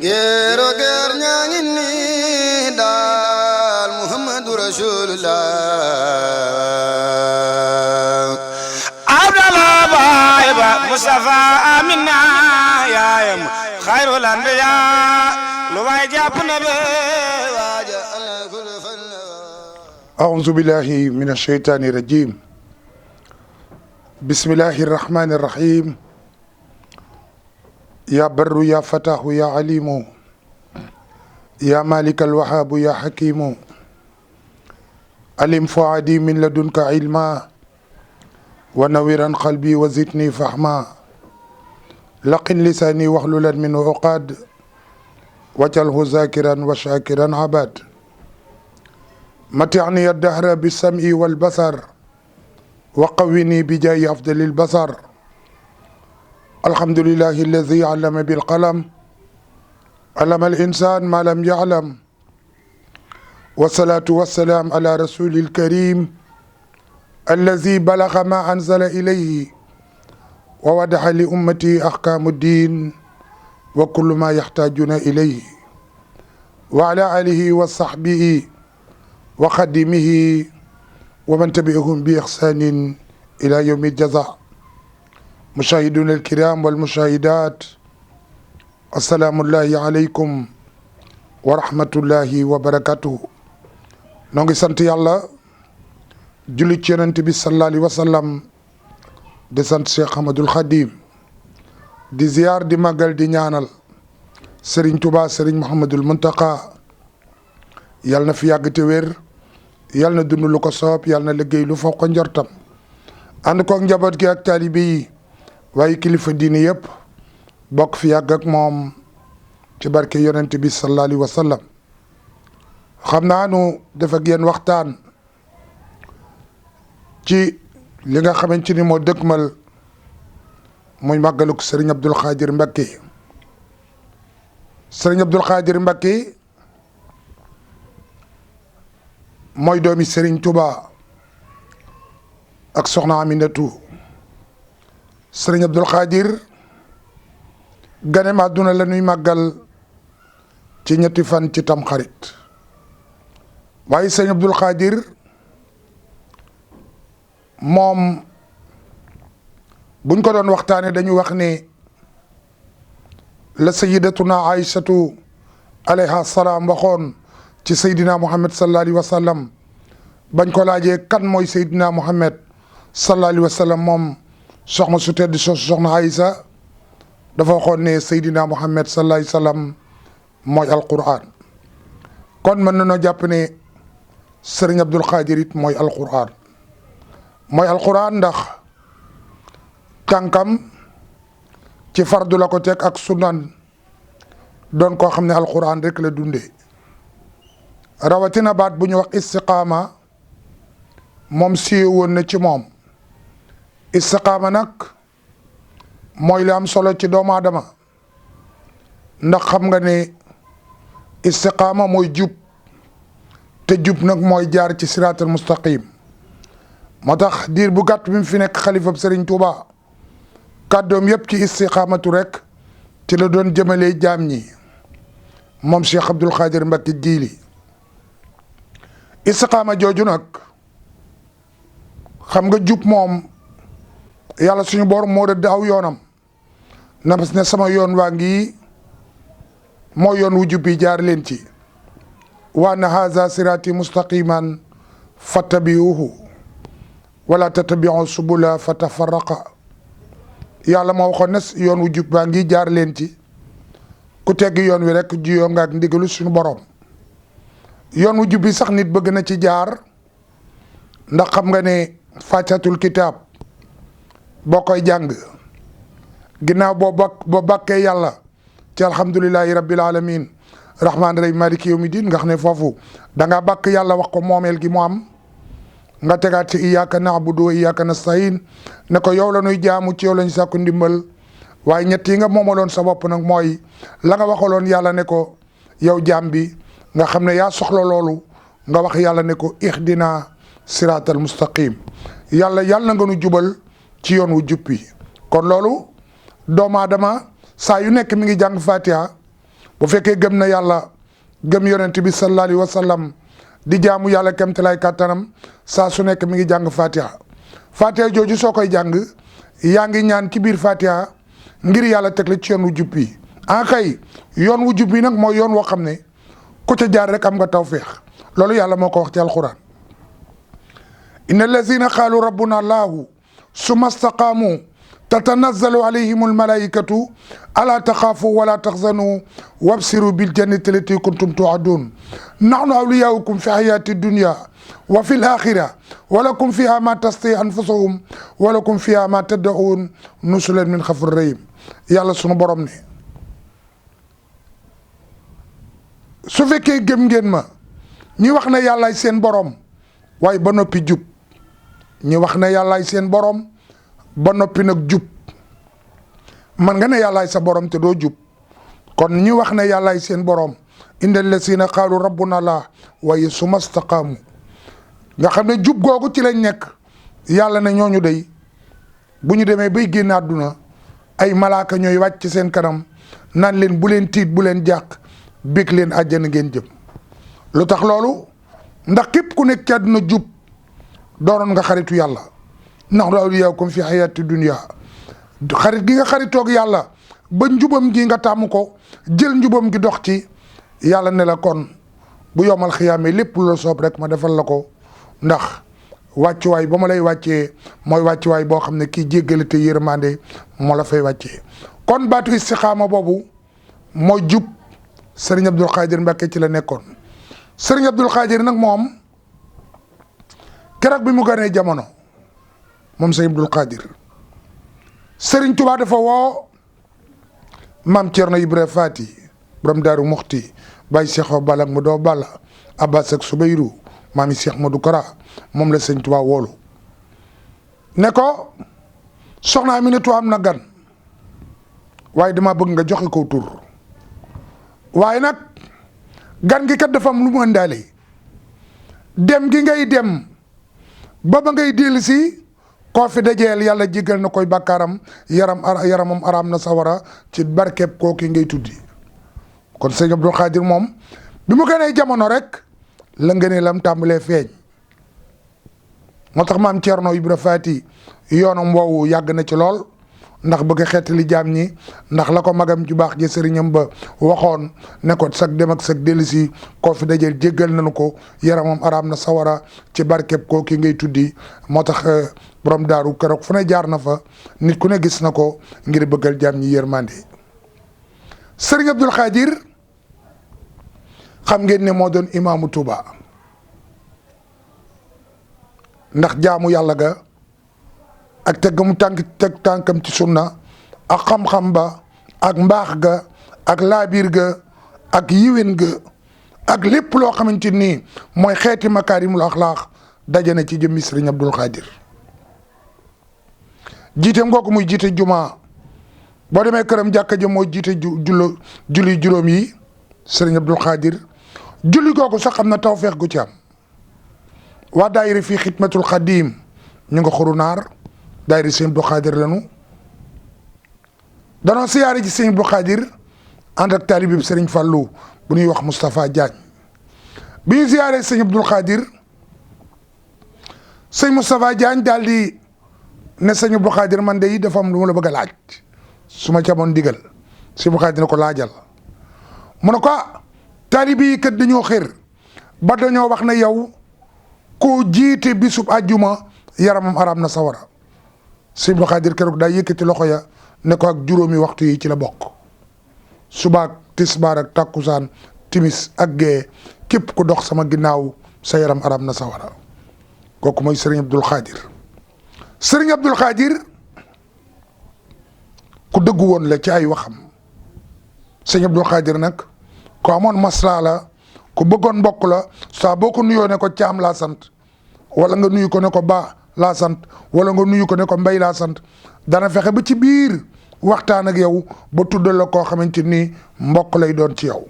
géero géer ñaa ngi nii daal Muhammadu Rasulullah Abdallah baay ba Mustafa Amina yaayam xayrul anbiya lu waay jàpp na be waaja Allah kul fan أعوذ بالله من الشيطان الرجيم بسم الله الرحمن الرحيم يا بر يا فتاه يا عليم يا مالك الوهاب يا حكيم علم فؤادي من لدنك علما ونورا قلبي وزدني فهما لقن لساني واحللا منه عقاد واجعله ذاكرا وشاكرا عباد متعني الدهر بالسمع والبصر وقوني بجاه أفضل البصر الحمد لله الذي علم بالقلم علم الإنسان ما لم يعلم والصلاة والسلام على رسول الكريم الذي بلغ ما أنزل إليه ووضح لأمتي أحكام الدين وكل ما يحتاجون إليه وعلى آله وصحبه وخدمه ومن تبعهم بإحسان إلى يوم الجزاء مشاهدون الكرام والمشاهدات السلام الله عليكم ورحمة الله وبركاته نونغي سانت يالا جولي تي يونت بي صلى الله عليه وسلم دي سانت شيخ احمد الخديم دي زيار دي ماغال دي ñaanal Serigne Touba Serigne Mouhamadul Muntaka yàlla na fi yàgg te wér yàlla na dund lu ko soob yàlla na liggéey lu foog ko njortam ànd koog njaboot gi ak taalibe yi waaye kilifa diine yëpp bokk fi yàgg ak moom ci barke yonent bi sallallahu alayhi wa sallam xam naa nu def ak yéen waxtaan ci li nga xamante ni moo dëkkmal muy màggaluk Serigne Abdoul Khadir Mbacké Serigne Abdoul Khadir Mbacké mooy doomi Serigne Touba ak soxna Aminatu Serigne Abdoul Khadir ganem àdduna la ñuy màggal ci ñetti fan ci Tamxarit waaye Serigne Abdoul Khadir moom buñ ko doon waxtaane dañu wax ne la sayidatuna Aïchatu alayha salaam waxoon ci Seydina Muhammad sallallahu alayhi wa sallam bañ ko laajee kan mooy Seydina Muhammad sallallahu alayhi wa sallam moom soxna su tedd soxna Aïsa dafa waxoon ne Seydina Muhammad sallallahu alayhi wa sallam mooy Alqur'an kon mën nañoo jàpp ne Serigne Abdoul Khadir it mooy Alqur'an ndax tànkam ci fardu la ko teg ak sunan doon koo xam ne Alqur'an rek la dundee. rawatina baat bu ñu wax istiqaama moom siiw woon na ci moom istiqaama nag mooy li am solo ci doomu aadama ndax xam nga ne istiqaama mooy jub te jub nag mooy jaar ci siraatal mustaqim moo tax diir bu gàtt bi mu fi nekk xalifab Serigne Touba kàddoom yëpp ci istiqaamatu rek ci la doon jëmalee jaam ñi moom Cheikh Abdoul Khadir Mbacké Jili istiqaama jooju nag xam nga jub moom yàlla suñu borom moo rëdd aw yoonam na ne sama yoon waa ngi moo yoon wu jub yi jaar leen ci wa anna haza sirati mustaqiman fattabiuhu wala tattabiu subula fatafarraqa yàlla moo waxoon ne yoon wu jub baa ngi jaar leen ci ku tegg yoon wi rek jiyoo nga ak ndigalu suñu borom yoon wu jubbi sax nit bëgg na ci jaar ndax xam nga ne fàccatul kitaab boo koy jàng ginnaaw boo bàkkee yàlla ci alhamdulillahi rabbil alamin rahmaani rahim maliki yawmi din nga xam ne foofu dangaa bàkk yàlla wax ko moomeel gi mu am nga tegaat ci iyyaka na'budu wa iyyaka nasta'in ne ko yow la nuy jaamu ci yow la ñu sàkku ndimbal waaye ñett yi nga moomaloon sa bopp nag mooy la nga waxaloon yàlla ne ko yow jaam bi nga xam ne yaa soxla loolu nga wax yàlla ne ko ihdina siraatal mustaqim yàlla nga nu jubal ci yoon wu jub bi kon loolu doomu aadama saa yu nekk mi ngi jàng Fatiha bu fekkee gëm na yàlla gëm yonent bi sallallahu alayhi wa sallam di jaamu yàlla kemtalaay kàttanam saa su nekk mi ngi jàng fatiha fatiha jooju soo koy jàng yaa ngi ñaan ci biir fatiha ngir yàlla teg la ci yoon wu jub bi kay yoon wu jub bi nag mooy yoon woo xam ne ku ca jaar rek am nga tawféex loolu yàlla moo ko wax ci alquran inna allazina qaalu rabbuna allahu summa staqaamu tatanazzalu alayhim almalaikatu ala taxaafu wala taxzanu wabsiru biljannati allati kuntum tuadun nahnu awliyaukum fi hayati dunya wa fi alaxira walakum fiha ma tasti anfusuhum walakum fiha ma taddaun nusulan min xafur rahim yàlla sunu borom ne su fekkee gëm ngeen ma ñi wax ne yàllaay seen borom waaye ba noppi jub ñi wax ne yàllaay seen borom ba noppi nag jub man nga ne yàllaay sa borom te doo jub kon ñi wax ne yàllaay seen borom inna allazina qaalu rabbuna allah waaye summa staqaamu nga xam ne jub googu ci lañ nekk yàlla ne ñooñu day bu ñu demee bay génn àdduna ay malaaka ñooy wàcc ci seen kanam naan leen bu leen tiit bu leen jàq bég leen àjjana ngeen jëm lu tax loolu ndax képp ku nekk ci àdduna jub doonoon nga xaritu yàlla nahnu awliyaukum fi hayati dunya xarit gi nga xaritoog yàlla ba njubam gi nga tàmm ko jël njubam gi dox ci yàlla ne la kon bu yomal xiyaamee lépp lu la soob rek ma defal la ko ndax wàccuwaay ba ma lay wàccee mooy wàccuwaay boo xam ne kii jéggale te yërmande moo la fay wàccee kon baatu istixaama boobu mooy jub Serigne Abdul Xaadir Mbàkke ci la nekkoon Serigne Abdul Xaadir nag moom keroog bi mu ganee jamono moom Serigne Abdul Xaadir Serigne Touba dafa woo maam Thierno Ibra Faati borom Daaru Muxti Baye Cheikh Balla mu doo Balla Abbas ak Subayru maami Cheikh Modou Kara moom la Serigne Touba woolu ne ko soxna Aminatu am na gan waaye dama bëgg nga joxe ko tur waaye nag gan gi kat dafa am lu mu ëndaale dem gi ngay dem ba ngay dellu si koo fi dajeel yàlla jégal na koy bàkkaaram yaramam araam na sawara ci barkeb kooki ngay tuddi kon sëñ Abdul Xaadir moom bi mu gënee jamono rek la ngënee lam tàmbalee feeñ moo tax maam Thierno Ibra Faati yoonam woowu yàgg na ci lool ndax bëgg a xeetali jaam ñi ndax la ko magam ju baax ji sëriñam ba waxoon ne ko sag dem ak sag dellusi koo fi dajeel jéggal nañu ko yaramam araam na sawara ci barkeb koo ki ngay tuddi moo tax borom daaru keroog fu ne jaar na fa nit ku ne gis na ko ngir bëggal jaam ñi yërmande sëriñ Abdul Xaadir xam ngeen ne moo doon imaamu Tuuba ndax jaamu yàlla ga ak teg tànkam ci sunna ak xam-xam ba ak mbaax ga ak laabiir ga ak yiwén ga ak lépp loo xamante nii mooy xeeti makaarimul axlaax daje na ci jëmmi Sëriñ Abdul Xaadir jiite ngooku muy jiite juma boo demee këram jàkka ja mooy jiite julli juróom yi Sëriñ Abdul Xaadir julli googu sax xam na tawfeex gu ci am waa daayira fii xidmatul xadim ñu nga xuru naar daayira Sëñ Abdul Xaadir lanu danoo siyaare ci Sëñ Abdul Xaadir ànd ak taalibe bi Sëriñ Fàllu bu ñuy wax Moustapha Diagne bi ñu siyaaree Sëñ Abdul Xaadir sëñ Moustapha Diagne daal di ne Sëñ Abdul Xaadir man de yi dafa am lu ma la bëgg a laaj su ma camoon digal Sëñ Abdul Xaadir ne ko laajal mu ne ko taalibe yi kat dañoo xër ba dañoo wax ne yow koo jiite bisub àjjuma yaramam araam na sawara Sëñ Abdul Xaadir keroog daa yëkkati loxo ya ne ko ak juróomi waxtu yi ci la bokk subaak tisbaar ak takkusaan timis ak gee képp ku dox sama ginnaaw sa yaram araam na sawara kooku mooy Sëriñ Abdul Xaadir Sëriñ Abdul Xaadir ku dëggu woon la ci ay waxam Sëriñ Abdul Xaadir nag ku amoon maslaa la ku bëggoon mbokk la saa boo ko nuyoo ne ko caam laa sant wala nga nuyu ko ne ko ba laa sant wala nga nuyu ko ne ko mbay laa sant dana fexe ba ci biir waxtaan ak yow ba tuddal la koo xamante ni mbokk lay doon ci yow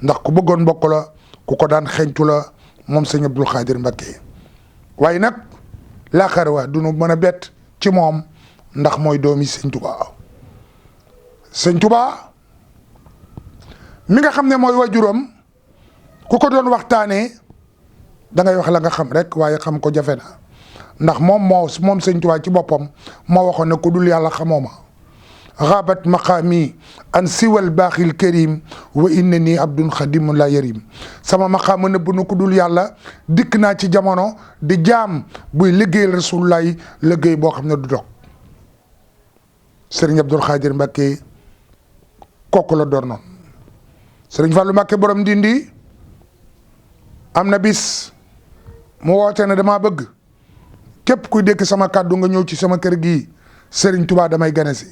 ndax ku bëggoon mbokk la ku ko daan xeeñtu la moom Sëñ Abdul Xaadir Mbakke waaye nag laakar waa du nu mën a bett ci moom ndax mooy doomi Sëñ Tuubaa Sëñ Tuubaa mi nga xam ne mooy wajuram ku ko doon waxtaanee da ngay wax la nga xam rek waaye xam ko jafe na ndax moom sëñ Tuubaa ci boppam moo waxoon ne ku dul yàlla xamoo ma xaabat maqaami an siwal baaxil karim wa innani abdun xadimun la yarim sama maqaama nëbb na ku dul yàlla dikk naa ci jamono di jaam buy liggéeyal rasulullah yi liggéey boo xam ne du dog sëriñ Abdul Xaadir Mbàkke kooku la doon noonu sëriñ Fàllu Mbàkke borom Ndindi am na bis mu woote ne dama bëgg képp kuy dékk sama kàddu nga ñëw ci sama kër gi sëriñ Tuubaa damay gane si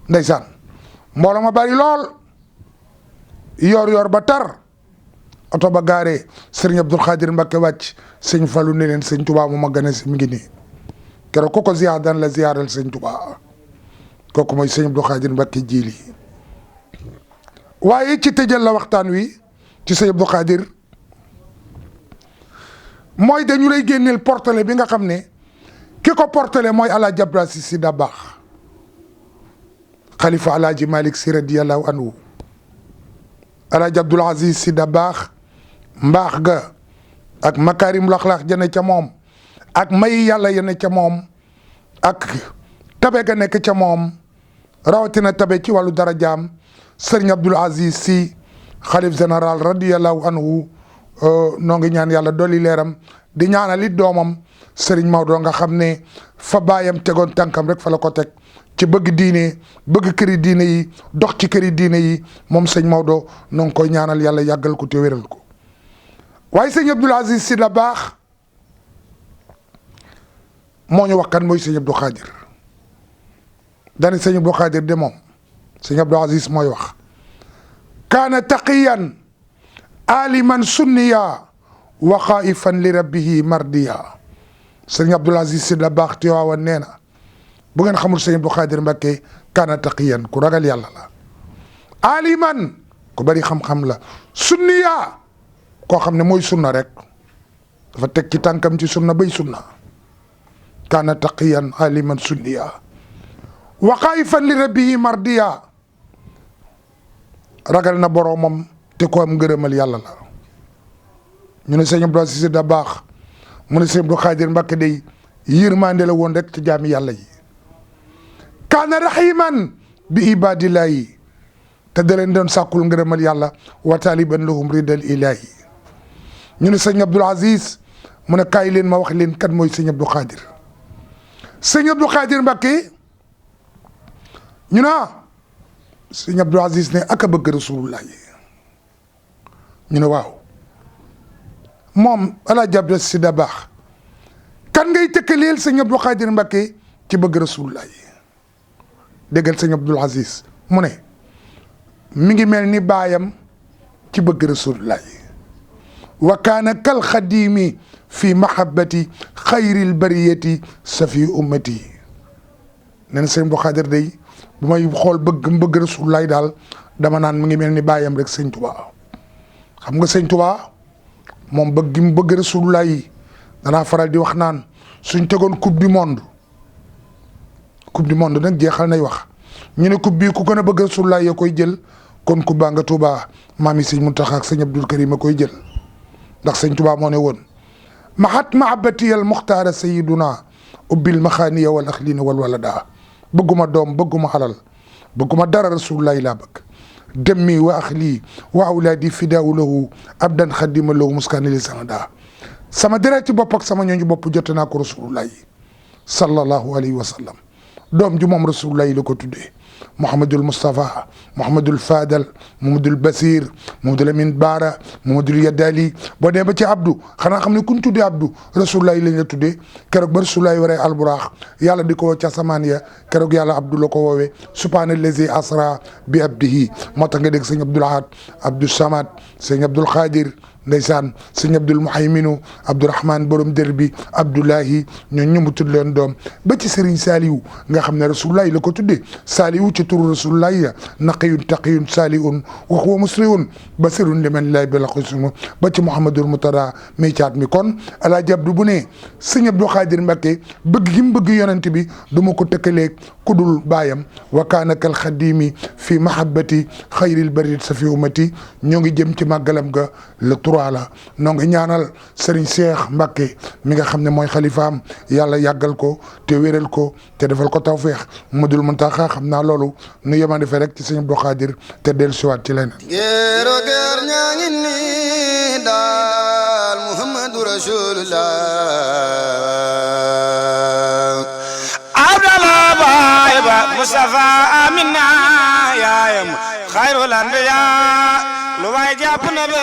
ndeysaan mbooloo ma bari lool yor ba tar oto ba gaaree sëriñ Abdul Xaadir Mbàkke wàcc sëñ Fallu ne leen sëñ Tuubaa mu ma gane si mi ngi nii keroog ku ko ziyaar daan la ziyaaral sëñ Tuubaa kooku mooy sëñ Abdul Xaadir Mbàkke Jiili waaye ci tëjal la waxtaan wi ci sëñ Abdul Xaadir mooy dañu lay génneel portale bi nga xam ne ki ko portale mooy Alaaji Abdul Asiis Si Dabaax xalifa Alaaji Malick Si radiyallahu anhu Alaaji Abdul Asiis Si Dabaax mbaax ga ak makaarimul axlaaq jane ca moom ak may yàlla ya ne ca moom ak tabe ga nekk ca moom rawatina tabe ci wàllu darajaam sëriñ Abdul Asiis Si xalif général radiyallahu anhu noo ngi ñaan yàlla dolli leeram di ñaanal it doomam sëriñ Maodo nga xam ne fa baayam tegoon tànkam rek fa la ko teg ci bëgg diine bëgg këri diine yi dox ci këri diine yi moom sëñ Maodo noo ngi koy ñaanal yàlla yàggal ko te wéral ko waaye sëñ Abdul Asiis Si Dabaax moo ñu wax kan mooy sëñ Abdou Khadir dani sëñ Abdou Khadir de moom sëñ Abdou Asiis mooy wax kaana taqiyan aliman sunniya wa xaifan li rabbihi mardiya sëñ Abdul Asiis Si Dabaax Tiwaawan nee na bu ngeen xamul sëñ Abdou Khadir Mbàkke kaana taqiyan ku ragal yàlla la aliman ku bari xam-xam la sunniya koo xam ne mooy sunna rek dafa teg ci tànkam ci sunna bay sunna kaana taqiyan aliman sunniya wa xaifan li rabbihi mardiya ragal na boroomam te ko am ngërëmal yàlla la ñu ne sëñ Abdou Asiis Si Dabaax mu ne sëñ Abdou Khadir Mbàkke day yërmande la woon rek ci jaami yàlla yi kaana rahiman bi ibadillahi te da leen doon sàkkul ngërëmal yàlla wa taliban lahum ridal ilahi ñu ne sëñ Abdul Asiis mu ne kaay leen ma wax leen kan mooy sëñ Abdou Khadir sëñ Abdou Khadir Mbàkke ñu naa sëñ Abdul Asiis ne ak a bëgg rasulullah yi ñu ne waaw moom Alaaji Abdul Asiis Si Dabaax kan ngay tëkkaleel sëñ Abdou Khadir Mbàkke ci bëgg rasulullah yi déggal sëñ Abdul Asiis mu ne mi ngi mel ni baayam ci bëgg rasulullah yi wa kaana kal xadimi fi mahabbati xayril bariyati safi ummati nee na sëñ Abdou Khadir day bu may xool bëgg rasulullah daal dama naan mi ngi mel ni baayam rek sëñ Tuubaa xam nga sëñ Tuubaa moom bëgg gi mu bëgg rasulullah yi danaa faral di wax naan suñ tegoon coupe du monde nag jeexal nay wax ñu ne coupe bii ku gën a bëgg rasulullah ya koy jël kon coupe baa nga Tuubaa maam yi sëñ Muntaxa ak sëñ Abdul Karim a koy jël ndax sëñ Tuubaa moo ne woon mahat mahabati al muxtaara sayiduna ubbil maxaaniya wal axlina wal walada bëgguma doom bëgguma alal bëgguma dara rasulullah yi laa bëgg demmi wa axli wa awlaadi fidaawu lahu abdan xadima lahu muskaani li sanada sama deret ci bopp ak sama ñooñu bopp jote naa ko rasulullah yi sallallahu alayhi wa sallam doom ju moom rasulullah yi la ko tuddee Mouhamadul Moustapha Mouhamadul Fadal Mouhamadul Basir Mouhamadul Amin Baara Mouhamadul Yadali boo dee ba ci Abdou xanaa xam ne ku ñu tuddee Abdou rasulullah yi lañ la tuddee keroog ba rasulullah yi waree alburaax yàlla di ko woo ca samaan ya keroog yàlla Abdou la ko woowee subhaanallazi asra bi abdihi moo tax nga dégg sëñ Abdoul Ahad Abdou Samad sëñ Abdoul Khadir ndeysaan sëñ Abdul Muhayminu Abdourahman borom dër bi Abdoulahi ñoo ñu mu tudd leen doom ba ci Serigne Saliou nga xam ne rasulullah yi la ko tuddee Saliou siiw ci turu rasulullahi naqiyun taqiyun salihun wa huwa musrihun basirun liman lay bi la xusum ba ci Mouhamadul Moutada mi caat mi kon Alaaji Abdu bu ne sëñ Abdou Khadir Mbacké bëgg gi mu bëgg yonent bi du ma ko tëkkaleeg kudul baayam wa kaana kal xadimi fi mahabbati xayril barid sa fi umati ñoo ngi jëm ci màggalam ga le 3 la noo ngi ñaanal Serigne Cheikh Mbacké mi nga xam ne mooy xalifaam yàlla yàggal ko te wéral ko te defal ko tawfeex Madul Muntaxa xam naa loolu nu yemandi fe rek ci sëñ Abdou Khadir te dellu siwaat ci leneen géero géer ñaa ngi nii daal Muhammadu Rasulullah Abdallah baay ba Mustafa Amina yaayam xayrul anbiya lu waay jàpp na be